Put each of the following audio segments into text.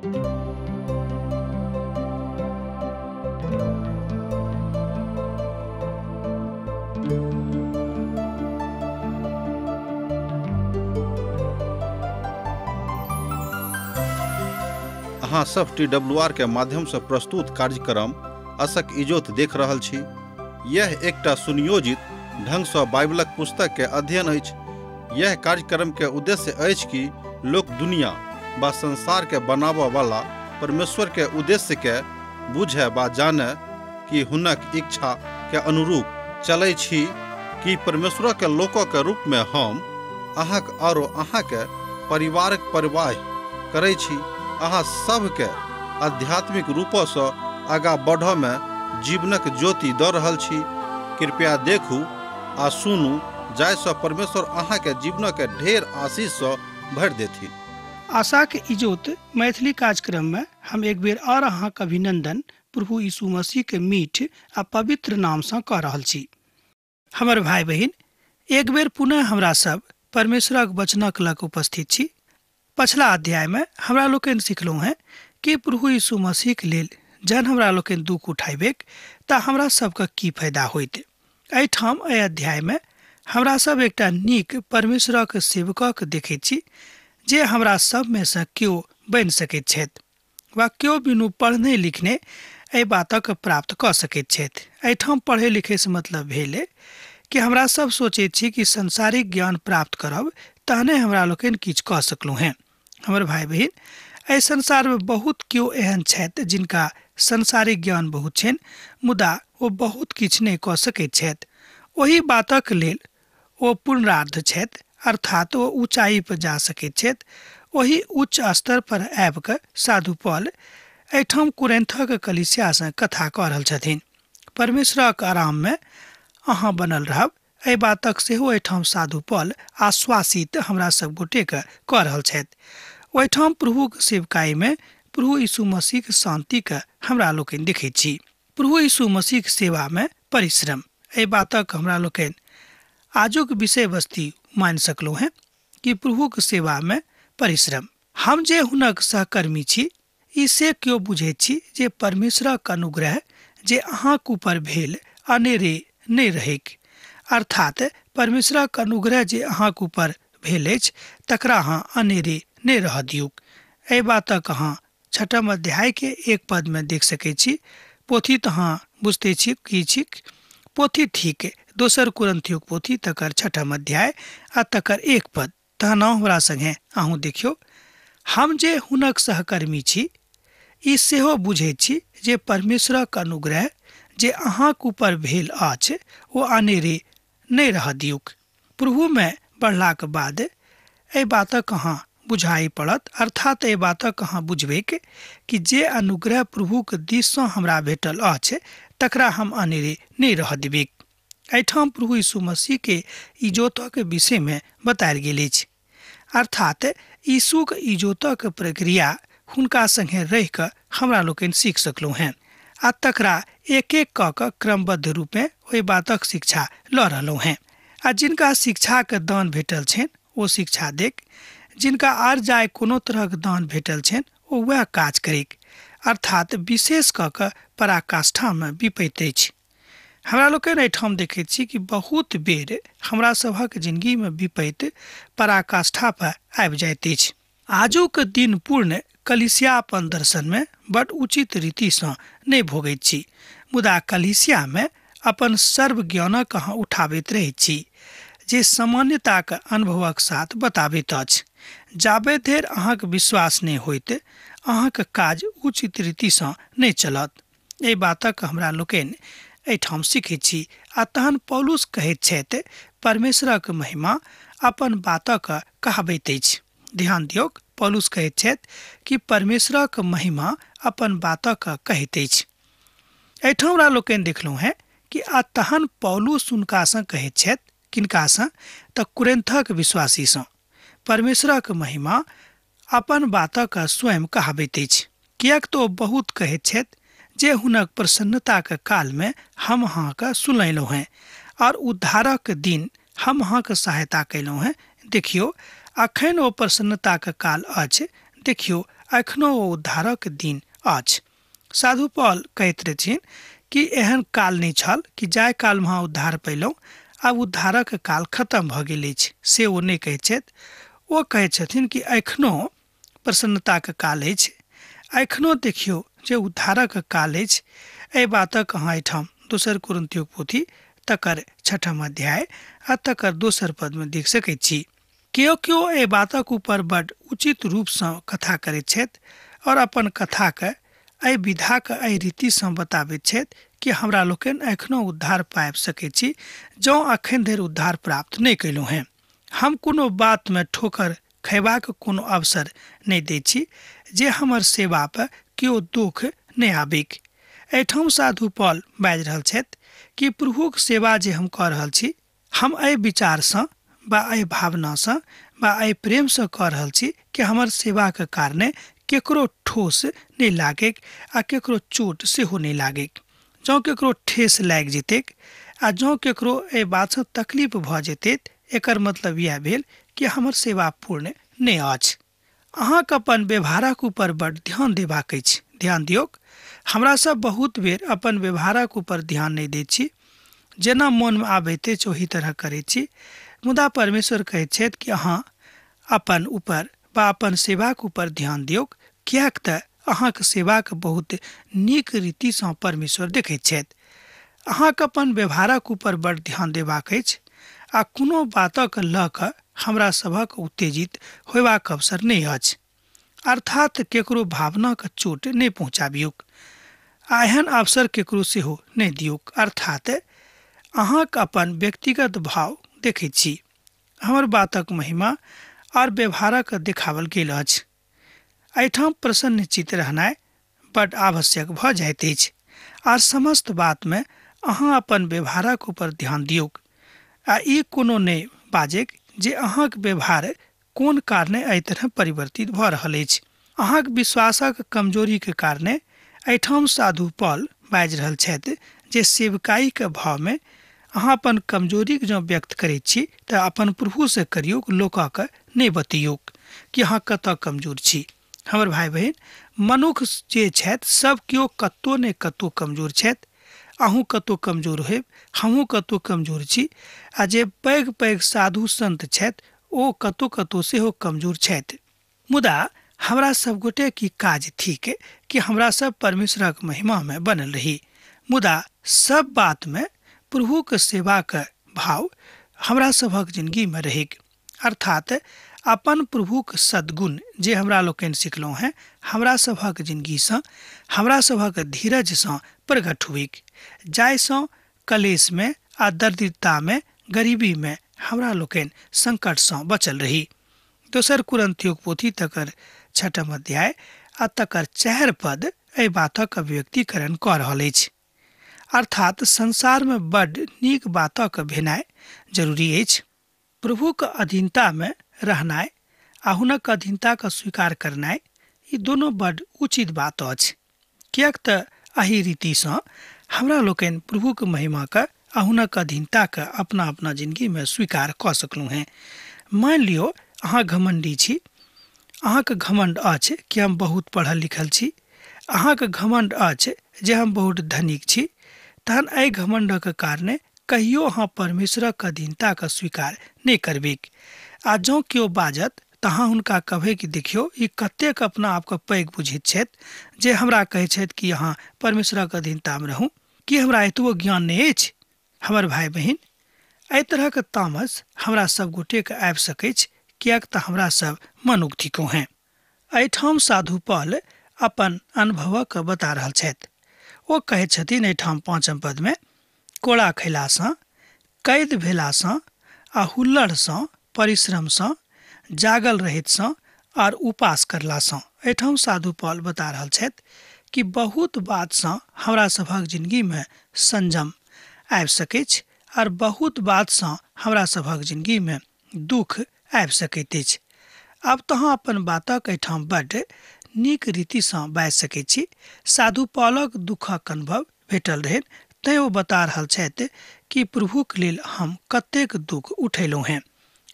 अहाँ सब TWR के माध्यम से प्रस्तुत कार्यक्रम असक इजोत देख रहल छी। यह एकटा सुनियोजित ढंग से बाइबलक पुस्तक के अध्ययन अछि। यह कार्यक्रम के उद्देश्य अछि कि लोक दुनिया बा संसार के बनाबऽ वाला परमेश्वर के उद्देश्य के बुझे बा जाने कि हुनक इच्छा के अनुरूप चलै छी कि परमेश्वर के लोक के रूप में हम अहाँक आरो अहाँ के परिवारक परवाह करै छी। अहाँ सबके आध्यात्मिक रूपसँ आगाँ बढ़ऽ में जीवनक ज्योति दऽ रहल छी। कृपया देखू आ सुनू जाहिसँ परमेश्वर अहाँके जीवनक ढेर आशीषसँ भरि देथिन। आशा के इजोत मैथिली कार्यक्रम में हम एक बेर और अहाँके अभिनंदन प्रभु यीशु मसीह के मीठ आ पवित्र नामसँ कऽ रहल छी। हमर भाई बहिन, एक बेर पुनः हमरा सब परमेश्वरक वचनक लग उपस्थित छी। पछला अध्याय में हमरा लोकनि सिखलहुँ हैं कि प्रभु यीशु मसीह के लेल जहन हमरा लोकनि दुख उठाबेक तऽ हमरा सबके की फायदा होइत। एहिठाम एहि अध्याय में हमरा सब एकटा नीक परमेश्वरक सेवकक देखैत छी जे हमरा सब में से केओ बनि सकैत छथि वा केओ बिनु पढ़ने लिखने एहि बातक प्राप्त कऽ सकैत छथि। एहिठाम पढ़े लिखैसँ मतलब भेल कि हमरा सब सोचैत छी कि सांसारिक ज्ञान प्राप्त करब तहने हमरा लोकनि किछु कऽ सकलहुँ हेँ। हमर भाई बहिन, एहि संसारमे बहुत केओ एहन छथि जिनका सांसारिक ज्ञान बहुत छनि, मुदा ओ बहुत किछु नहि कऽ सकैत छथि। ओहि बातक लेल ओ पुनरार्ध छथि, अर्थात ओ ऊँचाई पर जा सकैत छथि। ओहि उच्च स्तर पर आबि कऽ साधु पॉल एहिठाम कुरिन्थक कलीसियासँ कथा कऽ रहल छथिन। परमेश्वरक आराममे अहाँ बनल रहब, एहि बातक सेहो एहिठाम साधु पॉल आश्वासित हमरा सब गोटेके कऽ रहल छथि। ओहिठाम प्रभुक सेवकाईमे प्रभु यीशु मसीहक शान्तिके हमरा लोकनि देखैत छी। प्रभु यीशु मसीहक सेवामे परिश्रम, एहि बातक हमरा लोकनि आजुक विषय वस्तु मानि सकलहुँ हेँ कि प्रभुक सेवामे परिश्रम। हम जे हुनक सहकर्मी छी ई से केओ बुझैत छी जे परमेश्वरक अनुग्रह जे अहाँक ऊपर भेल अनेरे नहि रहैक, अर्थात परमेश्वरक अनुग्रह जे अहाँक ऊपर भेल अछि तकरा अहाँ अनेरे नहि रहऽ दियौक। एहि बातक अहाँ छठम अध्याय के 1 पद में देख सकै छी। पोथी तऽ अहाँ बुझते छी की छी, पोथी ठीक दोसर कुरिन्थियोक पोथी तकर छठम अध्याय आ तकर 1 पद। तहन हमरा संगे अहूँ देखियौ, हम जे हुनक सहकर्मी छी ई सेहो बुझैत छी जे परमेश्वरक अनुग्रह जे अहाँक ऊपर भेल अछि ओ अनेरे नहि रहऽ दियौक। प्रभुमे बढ़लाक बाद एहि बातक अहाँ बुझाइ पड़त, अर्थात एहि बातक अहाँ बुझबैक कि जे अनुग्रह प्रभुक दिससँ हमरा भेटल अछि तकरा हम अनेरे नहि रहऽ देबैक। एहिठाम प्रभु यीशु मसीह के इजोतक विषयमे बतायल गेल अछि, अर्थात यीशुक इजोतक प्रक्रिया हुनका संगे रहि कऽ हमरा लोकनि सीख सकलहुँ हेँ आ तकरा एक एक कऽ कऽ क्रमबद्ध रूपे ओहि बातक शिक्षा लऽ रहलहुँ हेँ। आ जिनका शिक्षाके दान भेटल छनि ओ शिक्षा देख, जिनका आर जाय कोनो तरहक दान भेटल छनि ओ वएह काज करैक, अर्थात विशेष कऽ कऽ पराकाष्ठामे विपैत अछि। हमरा लोकनि एहिठाम देखैत छी कि बहुत बेर हमरा सभक जिंदगीमे विपैत पराकाष्ठा पर आबि जाइत अछि। आजुक दिन पूर्ण कलीसिया अपन दर्शनमे बड उचित रीतिसँ नहि भोगैत छी, मुदा कलीसियामे अपन सर्व ज्ञानक अहाँ उठाबैत रहैत छी जे सामान्यताक अनुभवक साथ बताबैत अछि। जाबे धरि अहाँक विश्वास नहि होइत अहाँक काज उचित रीतिसँ नहि चलत। एहि बातक हमरा लोकनि एहिठाम सीखैत छी। आ तहन पौलुस कहैत छथि परमेश्वरक महिमा अपन बातक कहाबैत अछि। ध्यान दियौक, पौलुस कहैत छथि कि परमेश्वरक महिमा अपन बातक कहैत अछि। एहिठाम हमरा लोकनि देखलहुँ हेँ कि आ तहन पौलुस हुनकासँ कहैत छथि, किनकासँ? तऽ कुरिन्थक विश्वासीसँ। परमेश्वरक महिमा अपन बातक स्वयं कहाबैत अछि, किएक तऽ ओ बहुत कहैत छथि जे हुनक प्रसन्नताक कालमे हम अहाँके सुनलहुँ हेँ और उद्धारक दिन हम अहाँके सहायता कयलहुँ हेँ। देखियौ, अखन ओ प्रसन्नताक काल अछि। देखियौ एखनो ओ उद्धारक दिन अछि। साधु पॉल कहैत रहथिन कि एहन काल नहि छल कि जाहि कालमे अहाँ उद्धार पयलहुँ आब उद्धारक काल खतम भऽ गेल अछि, से ओ नहि कहैत छथि। ओ कहैत छथिन कि एखनो प्रसन्नताक काल अछि, एखनो देखियौ जे उद्धारक काल अछि। एहि बातक अहाँ एहिठाम दोसर कुरिन्थियोक पोथी तकर 6 अध्याय आ तकर 2 पदमे देख सकैत छी। केओ केओ एहि बातक ऊपर बड उचित रूपसँ कथा करैत छथि और अपन कथाके एहि विधाके एहि रीतिसँ बताबैत छथि कि हमरा लोकनि एखनो उद्धार पाबि सकैत छी जँ एखन धरि उद्धार प्राप्त नहि कयलहुँ हेँ। हम कोनो बातमे ठोकर खयबाक कोनो अवसर नहि दै छी जे हमर सेवा पर केओ दुख नहि आबिक। एहिठाम साधु पॉल बाजि रहल छथि कि प्रभुक सेवा जे हम कऽ रहल छी, हम एहि विचारसँ बा एहि भावनासँ बा एहि प्रेमसँ कऽ रहल छी कि हमर सेवाके कारणे केकरो ठोस नहि लागैक आ केकरो चोट सेहो नहि लागैक। जँ केकरो ठेस लागि जेतैक आ जँ केकरो एहि बातसँ तकलीफ भऽ जेतै, एकर मतलब इएह भेल कि हमर सेवा पूर्ण नहि अछि। अहाँके अपन व्यवहारक ऊपर बड ध्यान देबाक अछि। ध्यान दियौक, हमरा सब बहुत बेर अपन व्यवहारक ऊपर ध्यान नहि दै छी, जेना मोनमे आबैत अछि ओही तरह करै छी। मुदा परमेश्वर कहैत छथि कि अहाँ अपन ऊपर बा अपन सेवाक ऊपर ध्यान दियौक, किएक तऽ अहाँके सेवाके बहुत नीक रीतिसँ परमेश्वर देखैत छथि। अहाँके अपन व्यवहारक ऊपर बड ध्यान देबाक अछि आ कोनो बातक लऽ कऽ हमरा सभक उत्तेजित होयबाक अवसर नहि अछि, अर्थात केकरो भावनाके चोट नहि पहुँचाबियौक आ एहन अवसर केकरो सेहो नहि दियौक। अर्थात अहाँके अपन व्यक्तिगत भाव देखैत छी, हमर बातक महिमा और व्यवहारक देखावल गेल अछि। एहिठाम प्रसन्नचित रहनाइ बड आवश्यक भऽ जाइत अछि आर समस्त बातमे अहाँ अपन व्यवहारक ऊपर ध्यान दियौक आ ई कोनो नहि बाजैक जे अहाँक व्यवहार कोन कारणे एहि तरह परिवर्तित भऽ रहल अछि। अहाँक विश्वासक कमजोरीके कारणे एहिठाम साधु पॉल बाजि रहल छथि जे सेवकाईके भावमे अहाँ अपन कमजोरीके जँ व्यक्त करैत छी तऽ अपन प्रभुसँ करियौक, लोकके नहि बतैयौक कि अहाँ कतऽ कमजोर छी। हमर भाइ बहिन, मनुख जे छथि सब केओ कतहु ने कतहु कमजोर छथि। अहूँ कतहु कमजोर होयब, हमहूँ कतहु कमजोर छी आ जे पैघ पैघ साधु संत छथि ओ कतहु कतहु सेहो कमजोर छथि। मुदा हमरा सब गोटे की काज थिक कि हमरा सब परमेश्वरक महिमामे बनल रही। मुदा सब बातमे प्रभुक सेवाक भाव हमरा सभक जिंदगीमे रहैक, अर्थात अपन प्रभुक सद्गुण जे हमरा लोकनि सिखलहुँ हेँ हमरा सभक जिंदगीसँ, हमरा सभक धीरजसँ प्रकट हुइक, जाहिसँ कलेशमे आ दरिद्रतामे, गरीबीमे हमरा लोकनि संकटसँ बचल रही। दोसर कुरिन्थियोक पोथी तकर 6 अध्याय आ तकर 4 पद एहि बातक अभिव्यक्तिकरण कऽ रहल अछि। अर्थात संसारमे बड नीक बातक भेनाइ जरूरी अछि। प्रभुक अधीनतामे रहनाइ आ हुनक अधीनताके स्वीकार करनाइ ई दोनो बड उचित बात अछि, किएक तऽ एहि रीतिसँ हमरा लोकनि प्रभुक महिमाके आ हुनक अधीनताके अपना अपना जिंदगीमे स्वीकार कऽ सकलहुँ हेँ। मानि लियौ अहाँ घमण्डी छी, अहाँके घमण्ड अछि कि हम बहुत पढ़ल लिखल छी, अहाँके घमण्ड अछि जे हम बहुत धनिक छी, तहन एहि घमण्डक कारणे कहियो अहाँ परमेश्वरक अधीनताके स्वीकार नहि करबैक। आ जँ केओ बाजत तऽ अहाँ हुनका कहबै कि देखियौ ई कतेक अपना आपके पैघ बुझैत छथि जे हमरा कहै छथि कि अहाँ परमेश्वरक अधीनतामे रहू, कि हमरा एतबो ज्ञान नहि अछि। हमर भाइ बहिन, एहि तरहक तामस हमरा सब गोटेके आबि सकैछ, किएक तऽ हमरा सब मनुख थिकहुँ हेँ। एहिठाम साधु पॉल अपन अनुभवक बता रहल छथि। ओ कहै छथिन एहिठाम 5 पदमे, कोड़ा खयलासँ, कैद भेलासँ आ हुल्लड़सँ, परिश्रमसँ, जागल रहैतसँ आर उपास करलासँ। एहिठाम साधु पॉल बता रहल छथि कि बहुत बातसँ हमरा सभक जिंदगीमे संयम आबि सकैछ आर बहुत बातसँ हमरा सभक जिंदगीमे दुख आबि सकैत अछि। आब तऽ अहाँ अपन बातक एहिठाम बड नीक रीतिसँ बाजि सकैत छी। साधु पॉलक दुखक अनुभव भेटल रहनि, तैँ ओ बता रहल छथि कि प्रभुक लेल हम कतेक दुख उठेलहुँ हेँ।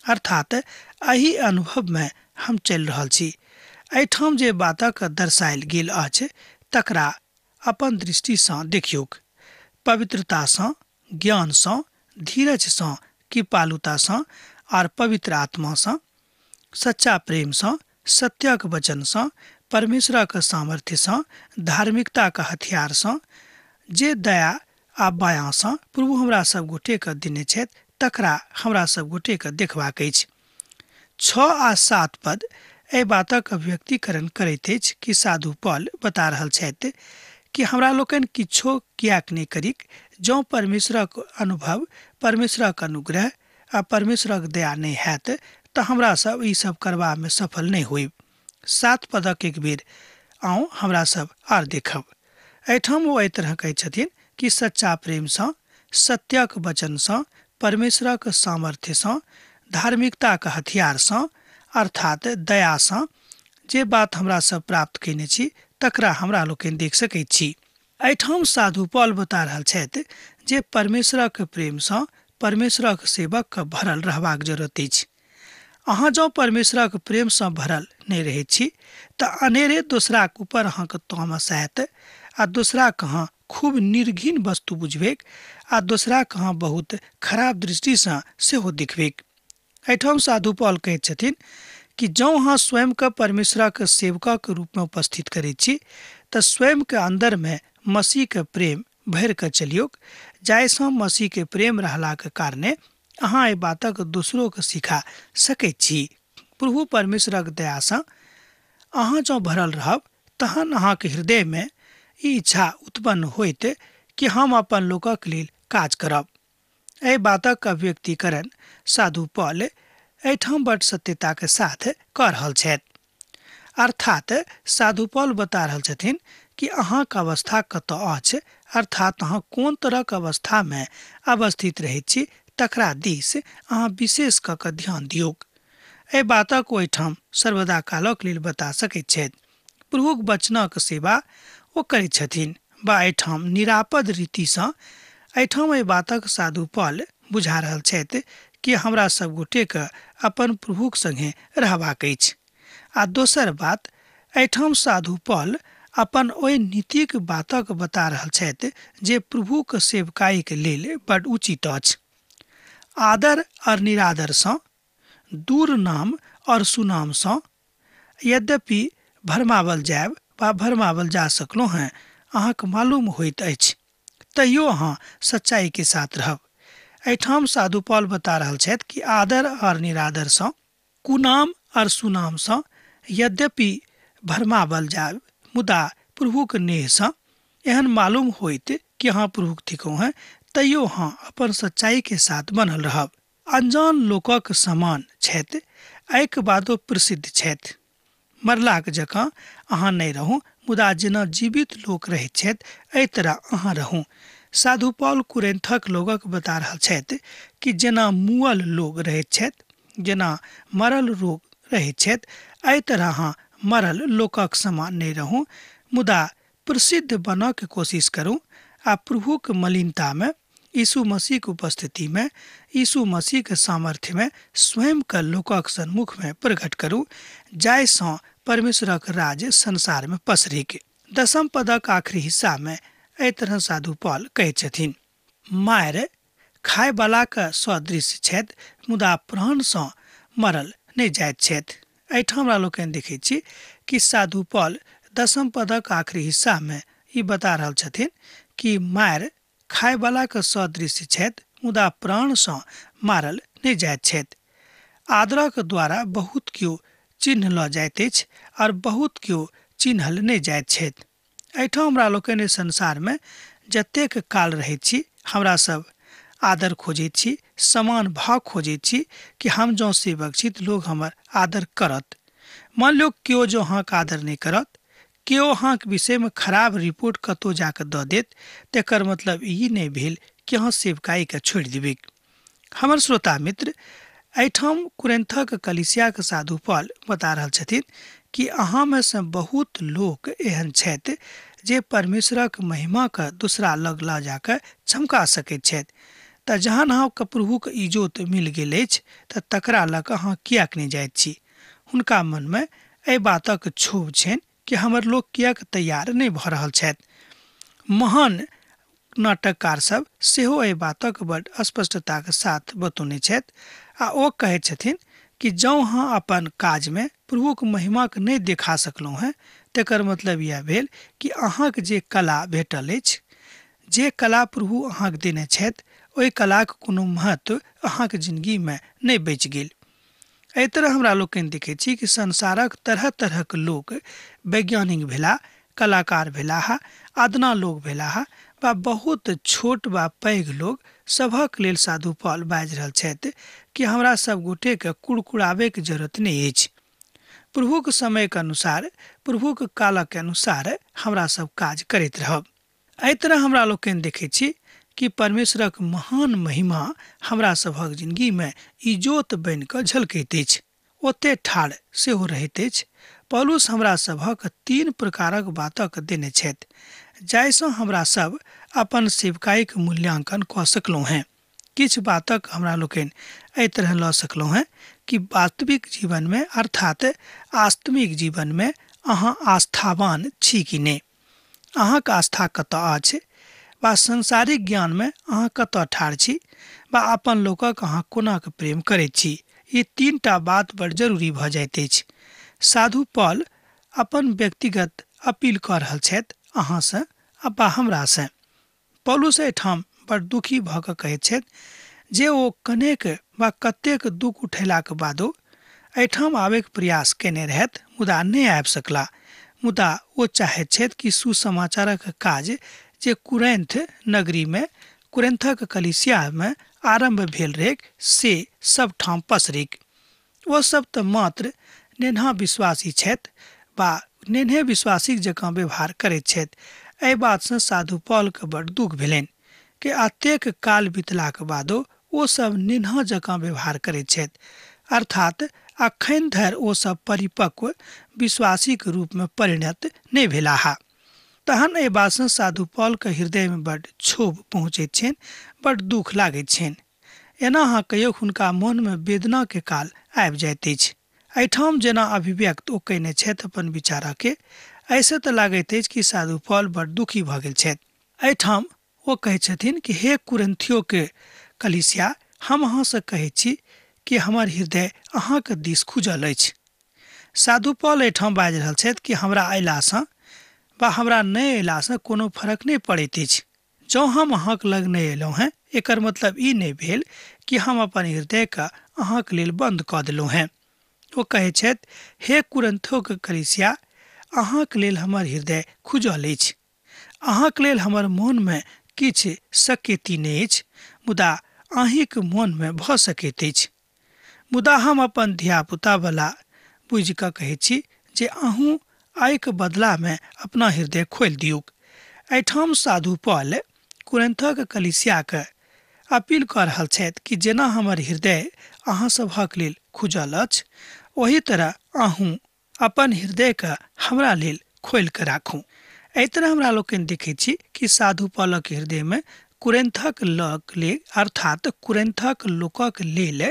अर्थात एहि अनुभवमे हम चलि रहल छी। एहिठाम जे बातक दर्शायल गेल अछि तकरा अपन दृष्टिसँ देखियौक। पवित्रतासँ, ज्ञानसँ, धीरजसँ, कृपालुतासँ आर पवित्र आत्मासँ, सच्चा प्रेमसँ, सत्यक वचनसँ, परमेश्वरक सामर्थ्यसँ, धार्मिकताक हथियारसँ, जे दया आ बायासँ प्रभु हमरा सब गोटेके देने छथि तकरा हमरा सब गोटेके देखबाक अछि। 6 आ 7 पद एहि बातक अभिव्यक्तिकरण करैत अछि कि साधु पॉल बता रहल छथि कि हमरा लोकनि किछो किएक नहि करिक, जँ परमेश्वरक अनुभव, परमेश्वरक अनुग्रह आ परमेश्वरक दया नहि हैत तऽ हमरा सब ई सब करबामे सफल नहि होइब। 7 पदक एक बेर आउ हमरा सब आर देखब। एहिठाम ओ एहि तरह कहै छथिन कि सच्चा प्रेमसँ, सत्यक वचनसँ, परमेश्वरक सामर्थ्यसँ, धार्मिकताक हथियारसँ अर्थात दयासँ जे बात हमरा सब प्राप्त कयने छी तकरा हमरा लोकनि देख सकैत छी। एहिठाम साधु पॉल बता रहल छथि जे परमेश्वरक प्रेमसँ परमेश्वरक सेवकके भरल रहबाक जरूरत अछि। अहाँ जँ परमेश्वरक प्रेमसँ भरल नहि रहैत छी तऽ अनेरे दोसराक ऊपर अहाँके तामस आयत आ दोसराके अहाँ खूब निर्घिन वस्तु बुझबैक आ दोसराके अहाँ बहुत खराब दृष्टिसँ सेहो देखबैक। एहिठाम साधु पॉल कहैत छथिन कि जँ अहाँ स्वयंके परमेश्वरक सेवकक रूपमे उपस्थित करैत छी तऽ स्वयंके अन्दरमे मसीहके प्रेम भरि कऽ चलियौक, जाहिसँ मसीहके प्रेम रहलाके कारणे अहाँ एहि बातक दोसरोके सिखा सकैत छी। प्रभु परमेश्वरक दयासँ अहाँ जँ भरल रहब तहन अहाँके हृदयमे ई इच्छा उत्पन्न होइत कि हम अपन लोकक लेल काज करब। एहि बातक अभिव्यक्तिकरण साधु पॉल एहिठाम बड सत्यताके साथ कऽ रहल छथि। अर्थात साधु पॉल बता रहल छथिन कि अहाँके अवस्था कतऽ अछि, अर्थात अहाँ कोन तरहक अवस्थामे अवस्थित रहैत छी तकरा दिस अहाँ विशेष कऽ कऽ ध्यान दियौक। एहि बातक ओहिठाम सर्वदा कालक लेल बता सकैत छथि। प्रभुक वचनक सेवा ओ करैत छथिन वा एहिठाम निरापद रीतिसँ एहिठाम एहि बातक साधु पॉल बुझा रहल छथि कि हमरा सब गोटेके अपन प्रभुक संगे रहबाक अछि। आ दोसर बात, एहिठाम साधु पॉल अपन ओहि नीतिक बातक बता रहल छथि जे प्रभुक सेवकाईके लेल बड उचित अछि। आदर और निरादरसँ, दूर नाम और सुनामसँ यद्यपि भरमावल जायब वा भरमावल जा सकलहुँ हैं अहाँके मालूम होइत अछि, तैयो अहाँ सच्चाईके साथ रहब। एहिठाम साधु पॉल बता रहल छथि कि आदर और निरादरसँ, कुनाम और सुनामसँ यद्यपि भरमावल जायब मुदा प्रभुक नेहसँ एहन मालूम होइत कि अहाँ प्रभुक थिकहुँ हैं, तैयो अहाँ अपन सच्चाईके साथ बनल रहब। अनजान लोकक समान छथि, एहिके बादो प्रसिद्ध छथि। मरलाक जकाँ अहाँ नहि रहू, मुदा जेना जीवित लोक रहैत छथि एहि तरह अहाँ रहू। साधु पॉल कुरिन्थक लोगक बता रहल छथि कि जेना मुअल लोग रहैत छथि, जेना मरल रोग रहैत छथि, एहि तरह अहाँ मरल लोकक समान नहि रहू, मुदा प्रसिद्ध बनऽके कोशिश करू आ प्रभुक मलिनतामे, यीशु मसीहके उपस्थितिमे, यीशु मसीहके सामर्थ्यमे स्वयंके लोकक सन्मुखमे प्रकट करू, जाहिसँ परमेश्वरक राज्य संसारमे पसरिक। 10 पदक आखिरी हिस्सामे एहि तरह साधु पॉल कहैत छथिन, मारि खायवलाके सदृश छथि मुदा प्राणसँ मरल नहि जाइत छथि। एहिठाम हमरा लोकनि देखैत छी कि साधु पॉल 10 पदक आखिरी हिस्सामे ई बता रहल छथिन कि मारि खायवलाके सदृश छथि मुदा प्राणसँ मारल नहि जाइत छथि। आदरक द्वारा बहुत केओ चिन्ह लऽ जाइत अछि और बहुत केओ चिन्हल नहि जाइत छथि। एहिठाम हमरा लोकनि संसारमे जतेक काल रहैत छी हमरा सब आदर खोजैत छी, समान भाव खोजैत छी कि हम जँ सेवक छी तऽ लोग हमर आदर करत। मान लियौ केओ जँ अहाँके आदर नहि करत, केओ अहाँके विषयमे खराब रिपोर्ट कतहु जाकऽ दऽ देत, तकर मतलब ई नहि भेल कि अहाँ सेवकाईके छोड़ि देबै। हमर श्रोता मित्र, एहिठाम कुरिन्थक कलीसियाके साधु पॉल बता रहल छथिन कि अहाँमे सँ बहुत लोक एहन छथि जे परमेश्वरक महिमाके दूसरा लग लऽ जाकऽ चमका सकैत छथि। तऽ जहन अहाँके प्रभुके इजोत मिल गेल अछि तऽ तकरा लऽ कऽ अहाँ किएक नहि जाइत छी? हुनका मनमे एहि बातक क्षोभ छनि कि हमर लोक किएक तैयार नहि भऽ रहल छथि। महान नाटककार सब सेहो एहि बातक बड़ स्पष्टताक साथ बतौने छथि आ ओ कहैत छथिन कि जँ अहाँ अपन काजमे प्रभुक महिमाके नहि देखा सकलहुँ हेँ तकर मतलब इएह भेल कि अहाँके जे कला भेटल अछि, जे कला प्रभु अहाँके देने छथि, ओहि कलाक कोनो महत्व अहाँके जिंदगीमे नहि बचि गेल। एहि तरह हमरा लोकनि देखै छी कि संसारक तरह तरहक लोक वैज्ञानिक भेला, कलाकार भेलाह, अदना लोक भेलाह वा बहुत छोट वा पैघ लोक, सभक लेल साधु पॉल बाजि रहल छथि कि हमरा सब गोटेके कुड़कुड़ाबैके जरूरत नहि अछि। प्रभुक समयके अनुसार, प्रभुक कालक अनुसार हमरा सब काज करैत रहब। एहि तरह हमरा लोकनि देखै छी कि परमेश्वरक महान महिमा हमरा सभक जिंदगीमे इजोत बनि कऽ झलकैत अछि, ओते ठाढ़ सेहो रहैत अछि। पौलुस हमरा सभक 3 प्रकारक बातक देने छथि जाहिसँ हमरा सब अपन सेवकाईक मूल्यांकन कऽ सकलहुँ हेँ। किछु बातक हमरा लोकनि एहि तरह लऽ सकलहुँ हेँ कि वास्तविक जीवनमे अर्थात आत्मिक जीवनमे अहाँ आस्थावान छी कि नहि, अहाँके आस्था कतऽ अछि, वा सांसारिक ज्ञानमे अहाँ कतऽ ठाढ़ छी, वा अपन लोकक अहाँ कोना कऽ प्रेम करैत छी। ई 3 बात बड़ जरूरी भऽ जाइत अछि। साधु पॉल अपन व्यक्तिगत अपील कऽ रहल छथि अहाँसँ आ बा हमरासँ। पौलुस एहिठाम बड़ दुखी भऽ कऽ कहैत छथि जे ओ कनेक वा कतेक दुख उठेलाक बादो एहिठाम आबैके प्रयास केने रहथि मुदा नहि आबि सकला। मुदा ओ चाहैत छथि कि सुसमाचारक काज जे कुरेंथ नगरीमे, कुरेंथक कलीसियामे आरम्भ भेल रहैक से सब ठाम पसरिक। ओ सब तऽ मात्र नेन्हा विश्वासी छथि वा नेन्हे विश्वासी जकाँ व्यवहार करैत छथि। एहि बातसँ साधु पॉलके बड़ दुख भेलनि कि अतेक काल बितलाक बादो ओ सब नेन्हा जकाँ व्यवहार करैत छथि, अर्थात अखन धरि ओ सब परिपक्व विश्वासीके रूपमे परिणत नहि भेलाह। तहन एहि बातसँ साधु पॉलके हृदयमे बड़ क्षोभ पहुँचैत छनि, बड़ दुख लागैत छनि। एना अहाँ कहियो हुनका मोनमे वेदनाके काल आबि जाइत अछि। एहिठाम जेना अभिव्यक्त ओ कयने छथि अपन विचारके, ऐसे तऽ लागैत अछि कि साधु पॉल बड़ दुखी भऽ गेल छथि। एहिठाम ओ कहै छथिन कि हे कुरिन्थियोके कलीसिया, हम अहाँसँ कहै छी कि हमर हृदय अहाँके दिस खुजल अछि। साधु पॉल एहिठाम बाजि रहल छथि कि हमरा अयलासँ वा हमरा नहि अयलासँ कोनो फर्क नहि पड़ैत अछि। जँ हम अहाँके लग नहि अयलहुँ हेँ एकर मतलब ई नहि भेल कि हम अपन हृदयके अहाँके लेल बन्द कऽ देलहुँ हेँ। ओ कहै छथि, हे कुरिन्थोके कलीसिया, अहाँके लेल हमर हृदय खुजल अछि, अहाँके लेल हमर मोनमे किछु सकेती नहि अछि, मुदा अहीँके मोनमे भऽ सकैत अछि। मुदा हम अपन धियापुतावला बुझि कऽ कहै छी जे अहूँ आइके बदलामे अपना हृदय खोलि दियौक। एहिठाम साधु पॉल कुरिन्थक कलीसियाके अपील कऽ रहल छथि कि जेना हमर हृदय अहाँ सभक लेल खुजल अछि ओही तरह अहूँ अपन हृदयके हमरा लेल खोलि कऽ राखू। एहि तरह हमरा लोकनि देखै छी कि साधु पॉलक हृदयमे कुरिन्थक लोक लेल अर्थात कुरिन्थक लोकक लेल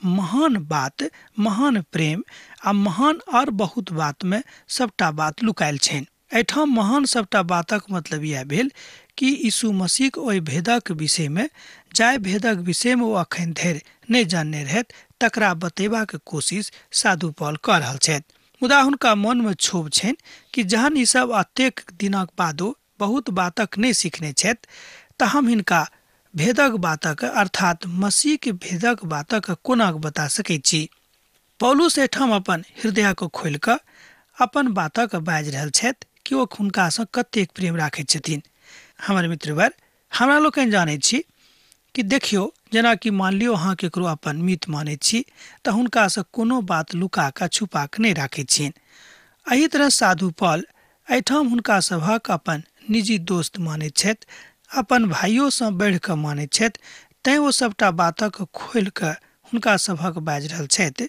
महान बात, महान प्रेम आ महान और बहुत बातमे सबटा बात लुकायल छनि। एहिठाम महान सबटा बातक मतलब इएह भेल कि यीशु मसीहक ओहि भेदक विषयमे, जाहि भेदक विषयमे ओ अखन धरि नहि जानने रहथि, तकरा बतेबाक कोशिश साधु पॉल कऽ रहल छथि। मुदा हुनका मोनमे क्षोभ छनि कि जहन ई सब अतेक दिनक बादो बहुत बातक नहि सीखने छथि तऽ हम हिनका भेदक बातक अर्थात मसीहके भेदक बातक कोना बता सकैत छी। पौलुस एहिठाम अपन हृदयके खोलि कऽ अपन बातक बाजि रहल छथि कि ओ हुनकासँ कतेक प्रेम राखैत छथिन। हमर मित्रवर, हमरा लोकनि जानैत छी कि देखियौ, जेनाकि मान लियौ अहाँ केकरो अपन मित्र मानैत छी तऽ हुनकासँ कोनो बात लुका कऽ छुपा कऽ नहि राखैत छियनि। एहि तरह साधु पॉल एहिठाम हुनका सभक अपन निजी दोस्त मानैत छथि, अपन भाइयोसँ बढ़ि कऽ मानैत छथि, तैँ ओ सबटा बातक खोलि कऽ हुनका सभक बाजि रहल छथि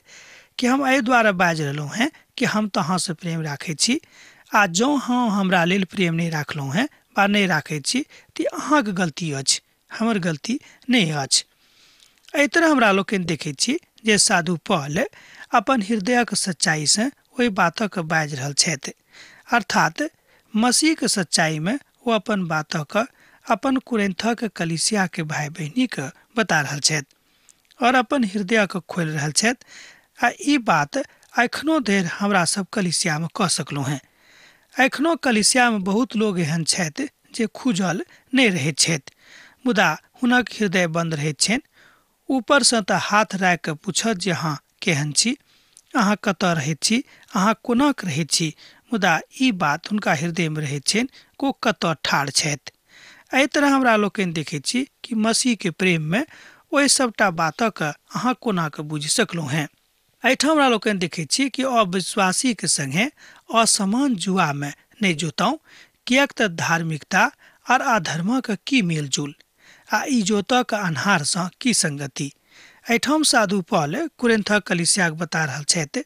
कि हम एहि दुआरे बाजि रहलहुँ हेँ कि हम तऽ अहाँसँ प्रेम राखैत छी आ जँ अहाँ हमरा लेल प्रेम नहि राखलहुँ हेँ वा नहि राखैत छी तऽ अहाँके गलती अछि, हमर गलती नहि अछि। एहि तरह हमरा लोकनि देखैत छी जे साधु पॉल अपन हृदयक सच्चाइसँ ओहि बातक बाजि रहल छथि। अर्थात मसीहके सच्चाइमे ओ अपन बातक अपन कुरिन्थक कलीसियाके भाई बहिनीके बता रहल छथि और अपन हृदयके खोलि रहल छथि। आ ई बात एखनो धरि हमरा सब कलीसियामे कऽ सकलहुँ हेँ। एखनो कलीसियामे बहुत लोग एहन छथि जे खुजल नहि रहैत छथि, मुदा हुनक हृदय बन्द रहैत छनि। ऊपरसँ तऽ हाथ राखि कऽ पूछत जे अहाँ केहन छी, अहाँ कतऽ रहैत छी, अहाँ कोना रहैत छी, मुदा ई बात हुनका हृदयमे रहैत छनि ओ कतऽ ठाढ़ छथि। एहि तरह हमरा लोकनि देखैत छी कि मसीहके प्रेममे ओहि सभटा बातक अहाँ कोना कऽ बुझि सकलहुँ हेँ। एहिठाम हमरा लोकनि देखैत छी कि अविश्वासीके सङ्गे असमान जुआमे नहि जोताउ, किएक तऽ धार्मिकता आर अधर्मक की मेलजोल आ इजोतक अन्हारसँ की संगति। एहिठाम साधु पॉल कुरिन्थक कलीसियाके बता रहल छथि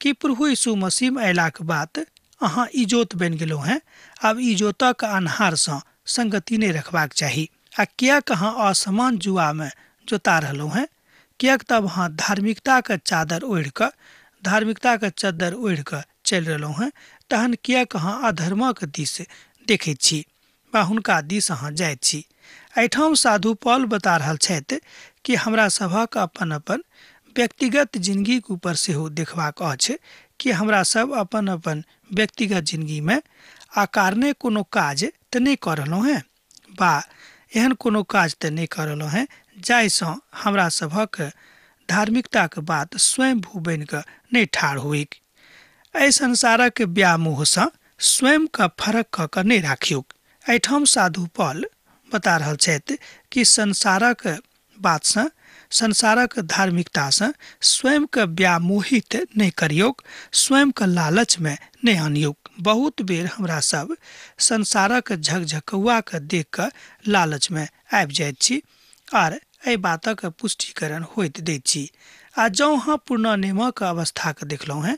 कि प्रभु यीशु मसीह अयलाक बाद अहाँ इजोत बनि गेलहुँ हेँ, आब इजोतक अन्हारसँ संगति नहि रखबाक चाही। आ किएक अहाँ असमान जुआमे जोता रहलहुँ हेँ, किएक तब अहाँ धार्मिकताके चादर ओढ़िकऽ धार्मिकताके चद्दर ओढ़िकऽ चलि रहलहुँ हेँ, तहन किएक अहाँ अधर्मक दिस देखैत छी वा हुनका दिस अहाँ जाइत छी। एहिठाम साधु पॉल बता रहल छथि कि हमरा सभक अपन अपन व्यक्तिगत जिनगीके ऊपर सेहो देखबाक अछि कि हमरा सब अपन अपन व्यक्तिगत जिनगीमे आकारने कोनो काज तऽ नहि कऽ रहलहुँ हेँ वा एहन कोनो काज तऽ नहि कऽ रहलहुँ हेँ जाहिसँ हमरा सभक धार्मिकताके बात स्वयंभू बनि कऽ नहि ठाढ़ होइक। एहि संसारक व्यामोहसँ स्वयंके फरक कऽ कऽ नहि राखियौक। एहिठाम साधु पॉल बता रहल छथि कि संसारक बातसँ संसारक धार्मिकतासँ स्वयंके व्यामोहित नहि करियौक, स्वयंके लालचमे नहि आनियौक। बहुत बेर हमरा सब संसारक झकझकौआके देख कऽ लालचमे आबि जाइत छी आर एहि बातक पुष्टिकरण होइत दैत छी। आ जँ अहाँ पुरना नियमक अवस्थाके देखलहुँ हेँ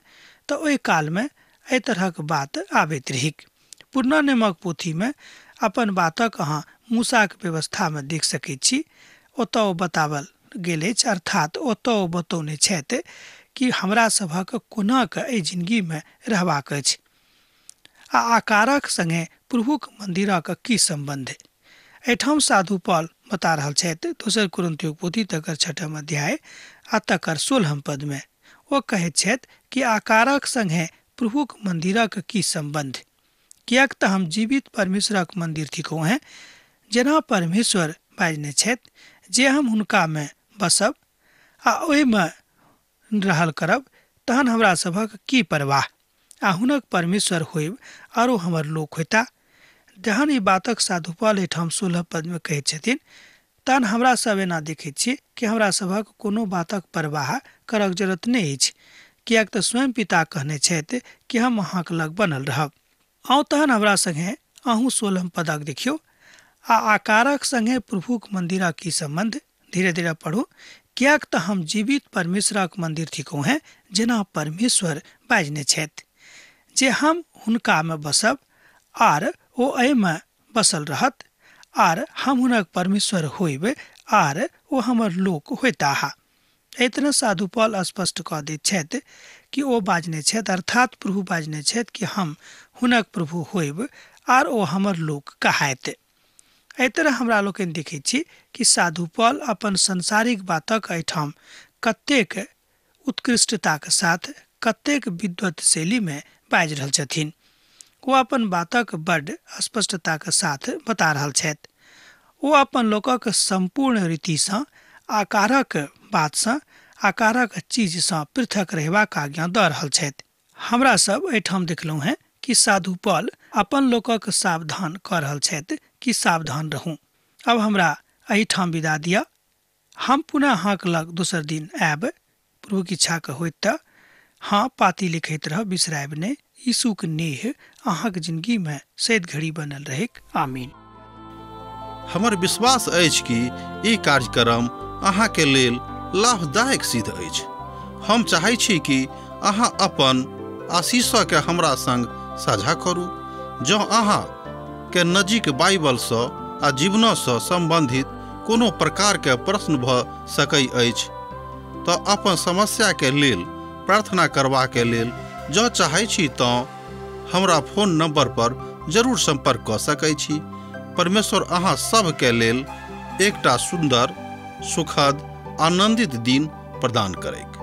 तऽ ओहि कालमे एहि तरहक बात आबैत रहिक। पुरना नियमक पोथीमे अपन बातक अहाँ मूसाक व्यवस्थामे देख सकैत छी, ओतऽ ओ बतावल गेल अछि, अर्थात ओतऽ ओ बतौने छथि कि हमरा सभक कोना कऽ एहि जिनगीमे रहबाक अछि आ आकारक सङ्गे प्रभुक मन्दिरक की सम्बन्ध। एहिठाम साधु पॉल बता रहल छथि दोसर कुरिन्थियोक पोथी तकर 6 अध्याय आ तकर 16 पदमे ओ कहैत छथि कि आकारक सङ्गे प्रभुक मन्दिरक की सम्बन्ध, किएक तऽ हम जीवित परमेश्वरक मन्दिर थिकहुँ हेँ, जेना परमेश्वर बाजने छथि जे हम हुनकामे बसब आ ओहिमे रहल करब, तहन हमरा सभक की परवाह आ हुनक परमेश्वर होइब आरो हमर लोक होइता। जहन ई बातक साधु पॉल एहिठाम 16 पदमे कहैत छथिन तहन हमरा सब एना देखैत छी कि हमरा सभक कोनो बातक परवाह करक जरूरत नहि अछि, किएक तऽ स्वयं पिता कहने छथि कि हम अहाँके लग बनल रहब। आउ तहन हमरा सङ्गे अहूँ 16 पदक देखियौ। आ आकारक सङ्गे प्रभुक मन्दिरक की सम्बन्ध, धीरे धीरे पढ़ू। किएक तऽ हम जीवित परमेश्वरक मन्दिर थिकहुँ हेँ, जेना परमेश्वर बाजने छथि जे हम हुनकामे बसब आर ओ एहिमे बसल रहत आर हम हुनक परमेश्वर होइब आर ओ हमर लोक होइताह। एहि तरह साधु पॉल स्पष्ट कऽ दैत छथि कि ओ बाजने छथि, अर्थात प्रभु बाजने छथि कि हम हुनक प्रभु होइब आर ओ हमर लोक कहायत। एहि तरह हमरा लोकनि देखैत छी कि साधु पॉल अपन सांसारिक बातक एहिठाम कतेक उत्कृष्टताके साथ कतेक विद्वत शैलीमे बाजि रहल छथिन। ओ अपन बातक बड्ड स्पष्टताके साथ बता रहल छथि। ओ अपन लोकक सम्पूर्ण रीतिसँ आकारक बातसँ आकारक चीजसँ पृथक रहबाक आज्ञा दऽ रहल छथि। हमरा सब एहिठाम देखलहुँ हेँ कि साधु पॉल अपन लोकक सावधान कऽ रहल छथि कि सावधान रहू। अब हमरा एहिठाम विदा दिअ, हम पुनः अहाँके लग दोसर दिन आयब, प्रभुक इच्छाके होइत तऽ। हाँ, पाती लिखैत रहब, बिसरायब नहि। यीशुक नेह अहाँके जिनगीमे सैद घड़ी बनल रहैक। आमीन। हमर विश्वास अछि कि ई कार्यक्रम अहाँके लेल लाभदायक सिद्ध अछि। हम चाहै छी कि अहाँ अपन आशीषके हमरा संग साझा करू। जँ अहाँ के नजीक बाइबलसँ आ जीवनसँ सम्बन्धित कोनो प्रकारके प्रश्न भऽ सकै अछि तऽ अपन समस्याके लेल प्रार्थना करबाके लेल जँ चाहै छी तँ हमरा फोन नंबर पर जरूर संपर्क कऽ सकै छी। परमेश्वर अहाँ सबके लेल एकटा सुंदर, सुखद, आनंदित दिन प्रदान करैक।